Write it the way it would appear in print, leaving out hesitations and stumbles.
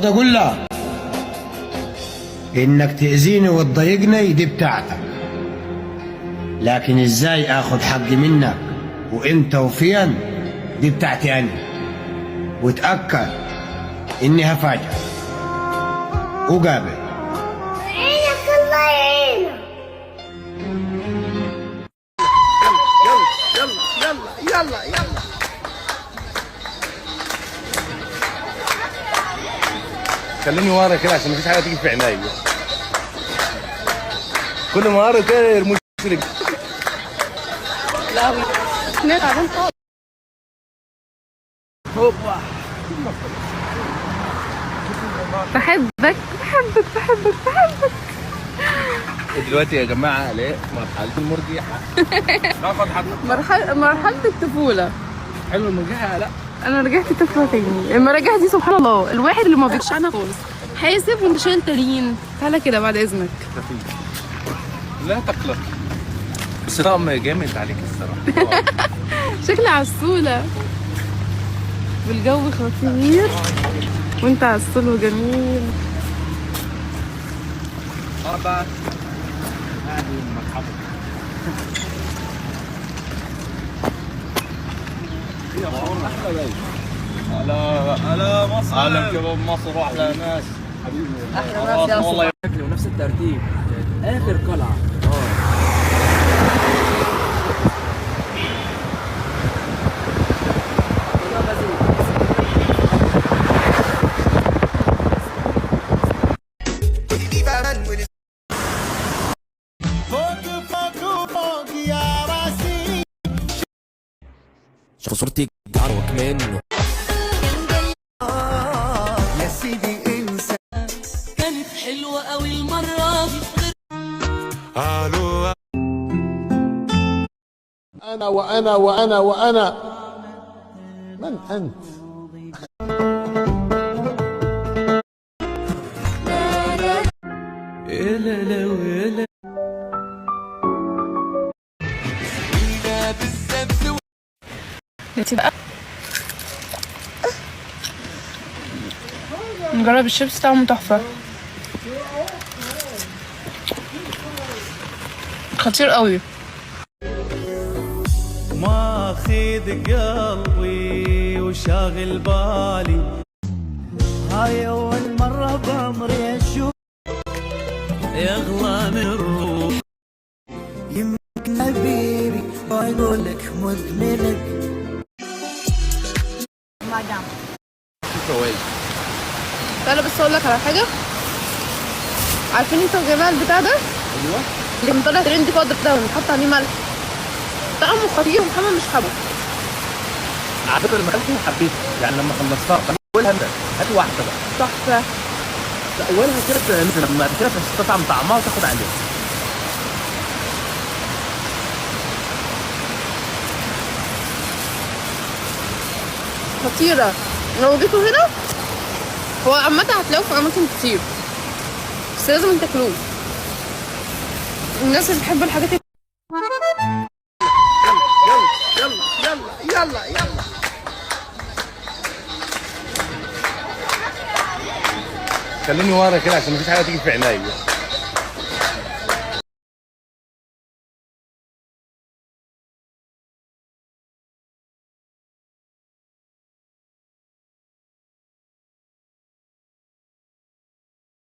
برضه اقول لك انك تأذيني وتضايقني دي بتاعتك، لكن ازاي اخد حقي منك وامتى وفين دي بتاعتي انا. وتأكد اني هفاجئك وقابل. عينك الله يعينك. يلا يلا يلا يلا. خليني ورا كده عشان مفيش حاجة تيجي في عينيا. كل ما ورا كده يرموش رجلي. لا احنا تعبان خالص. هوبا. بحبك بحبك بحبك بحبك. دلوقتي يا جماعة الاء مرحلة المرجيحه. ناخد حضرتك مرحلة الطفولة. حلو المرجيحه؟ لا انا رجعت طفلة تاني. المراجع دي سبحان الله الواحد اللي ما بيكش عنها خالص. حاسب وانت شايل ترين. تعالى كده بعد اذنك. لا تقلق، بس طقم جامد عليك الصراحة. شكل عسولة والجو خطير وانت عسول وجميل. أربعة. هذه مرحبا. هلا مصر، اهلا كباب مصر واحلى ناس حبيبي. احلى ناس يا والله. شكل ونفس الترتيب اخر قلعه. فوق فوق فوق يا راسي. خسرتي جارك منه. يا سيدي انسى. كانت حلوة قوي المرة دي. انا وانا وانا وانا من انت؟ انت بقى نجرب الشيبس، طعمه تحفة خطير قوي. ماخذ قلبي وشاغل بالي، هاي أول مرة بعمري أشوف يغلى من الروح. يمكن حبيبي وأقول لك مدمنك. فوائد. تعالى بس اقول لك على حاجة. عارفين انتوا يا جماعة البتاع ده؟ ايوه اللي كان طالع ترند فترة ده ونحط عليه ملح، طعمه خطير ومحمد مش حابة. على فكرة لما اكلته حبيته، يعني لما خلصتها اولها انت هات واحدة بقى. تحفة. لا اولها كده لما بعد كده تستطعم طعمها وتاخد عليها. خطيرة. لو جيتوا هنا هو عامة هتلاقوه في أماكن كتير، بس لازم تاكلوه. الناس اللي بتحب الحاجات يلا يلا يلا يلا. خليني ورا كده عشان مفيش حاجة تيجي في عينيا.